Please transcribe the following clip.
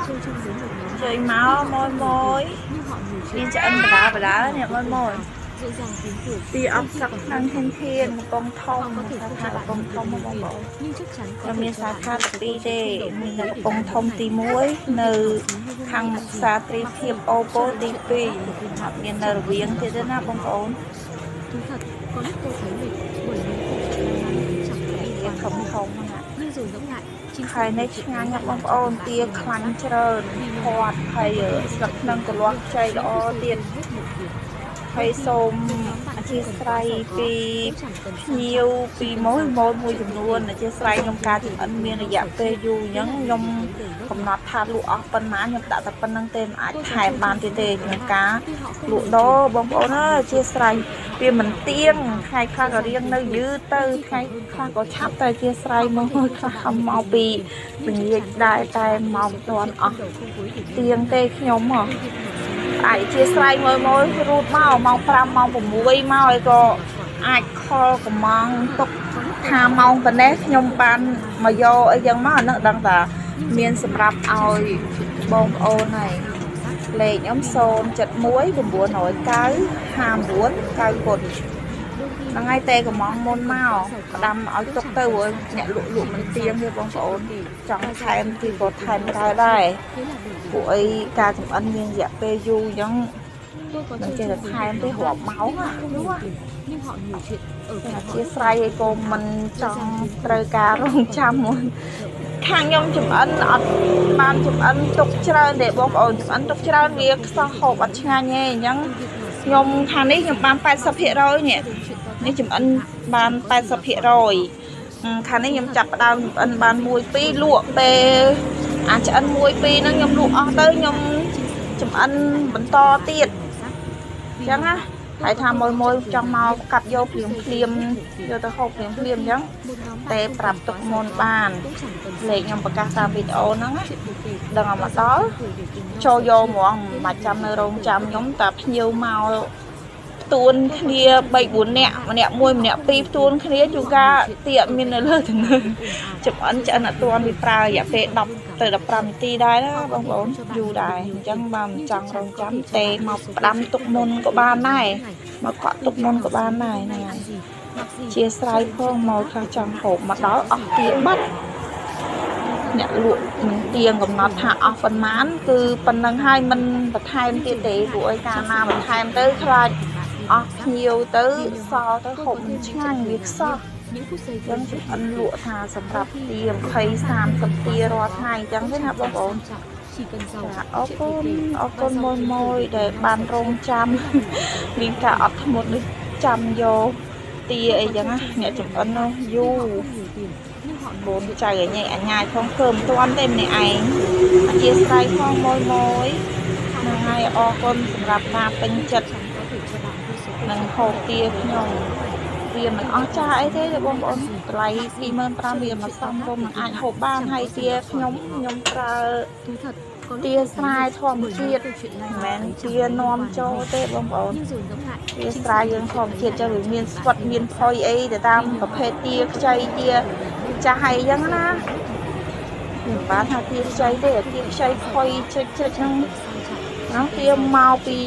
ជួយមកមួយមួយមានឆ្អិនបដាបដានេះមួយមួយទីអបសឹកក្នុងធានធានកំពង់ធំសាខាកំពង់ធំបងប្អូនខ្ញុំមានសាខាទី2ទេមាននៅកំពង់ធំទី1នៅខាងមុខផ្សារទ្រីភាពអូប៉ូទី2អត់មាននៅរវៀងទៀតទេណាបងប្អូនធំធំណាហើយនេះឆ្ងាញ់ណាស់បងប្អូនទាខ្លាញ់ច្រើនធាត់ហើយស្លឹកក្នុងកលាស់ខ្ចីល្អទៀតហើយសូមអធិស្ឋានពីភ្ញៀវពីមួយមួយចំនួនអធិស្ឋានខ្ញុំការចម្អិនមានរយៈពេលយូរអញ្ចឹងខ្ញុំកំណត់ថាលក់អស់ប៉ុន្មានខ្ញុំដាក់តែប៉ុណ្្នឹងទេមិនអាចថែមបានទៀតទេក្នុងការលក់ដូរបងប្អូនអើយអធិស្ឋានវាមិនទៀងថ្ងៃខ្លះក៏រៀងនៅយឺតទៅថ្ងៃខ្លះក៏ឆាប់តែអធិស្ឋានមកខ្លះមកពីពញាចដែរតែមកមិនទាន់អស់ទៀងទេខ្ញុំហ៎អាចជាស្រ័យមួយមួយរូតមកម៉ោង5ម៉ោង6មកហើយក៏អាចខលកំងទុកថាម៉ោងប៉ុណ្ណេះខ្ញុំបានមកយកអីចឹងមកអានឹងដឹងថាមានសម្រាប់ឲ្យបងប្អូនហើយលេខខ្ញុំ071 990 59 90ហ្នឹងហើយតែកំងមុនមកផ្ដាំឲ្យទុកទៅព្រោះអ្នកលក់លក់មិនទៀងទេបងប្អូនចង់ថែមទីក៏ថែមដែរដែរពួកអីការចម្អិនមានរយៈពេលយូរអញ្ចឹងមិនចេះតែថែមទេរាប់ម៉ោងណាយូរជាស្រ័យឯក៏មិនចង់ត្រូវការរងចាំខាងខ្ញុំចម្អិនអត់បានចម្អិនទុកច្រើនទេបងប្អូនចម្អិនទុកច្រើនវាខ្សោះហូបអត់ឆ្ងាញ់ទេអញ្ចឹងខ្ញុំខាងនេះខ្ញុំបាន 80% នេះនេះចម្អិនបាន 80% ខាងនេះខ្ញុំចាប់ផ្ដើមចម្អិនបាន1 2លក់ពេលអាឆ្អិន1 2ហ្នឹងខ្ញុំលក់អស់ទៅខ្ញុំចម្អិនបន្តទៀតអញ្ចឹងណាហើយថាមួយមួយចង់មកកាត់យកភ្លាមភ្លាមយកទៅហូបភ្លាមភ្លាមអញ្ចឹងតែប្រាប់ទុកមុនបានលេខខ្ញុំប្រកាសតាមវីដេអូហ្នឹងណាដឹងឲ្យមកដល់ចូលយកហ្មងមិនចាំនៅរោងចាំខ្ញុំតែភ្ញៀវមកផ្ទួនគ្នា3 4នាក់ម្នាក់1ម្នាក់2ផ្ទួនគ្នាជួនកាលទៀកមាននៅលើទៅនៅចម្អិនឆ្អិនអត់ទាន់វាប្រើរយៈពេល10ទៅ15នាទីដែរណាបងប្អូនយូរដែរអញ្ចឹងបើមិនចង់រងចាំទេមកផ្ដាំទុកមុនក៏បានដែរមកកក់ទុកមុនក៏បានដែរហ្នឹងហើយជាស្រ័យផងមកខ្លះចង់ហូបមកដល់អស់ទៀបាត់អ្នកលក់មិនទៀងកំណត់ថាអស់ប៉ុន្មានគឺប៉ុណ្្នឹងហើយមិនបន្ថែមទៀតទេព្រោះអីកាលណាបន្ថែមទៅខ្លាចអស់ភ្ញៀវទៅសល់ទៅហូបមិនឆ្ងាញ់វាខ្សោះអញ្ចឹងចម្អិនលក់ថាសម្រាប់ទា20 30ទារាល់ថ្ងៃអញ្ចឹងទេណាបងប្អូនអរគុណអរគុណមួយមួយដែលបានរងចាំមានការអត់ធ្មត់នេះចាំយកទាអីចឹងណាអ្នកចម្អិននោះយូរបូនចៅអញអញ្ញាយផងធ្វើមិនទាន់ទេម្នាក់ឯងអធិស្ឋានផងមួយមួយហ្នឹងហើយអរគុណសម្រាប់ការពេញចិត្តនឹងហូបទាខ្ញុំវាមិនអស់ចាអីទេបងប្អូនតម្លៃ 25,000 វាមកសមរម្យនឹងអាចហូបបានហើយទាខ្ញុំខ្ញុំប្រើទាស្រែធម្មជាតិមិនមែនជានាំចូលទេបងប្អូនទាស្រែយើងធម្មជាតិចឹងវាមានស្វិតមានផុយអីទៅតាមប្រភេទទាខ្ចីទាចាស់អីចឹងណាមិនបានថាទាខ្ចីទេទាខ្ចីផុយជ្រិចជ្រិចហ្នឹងណាទាមកពី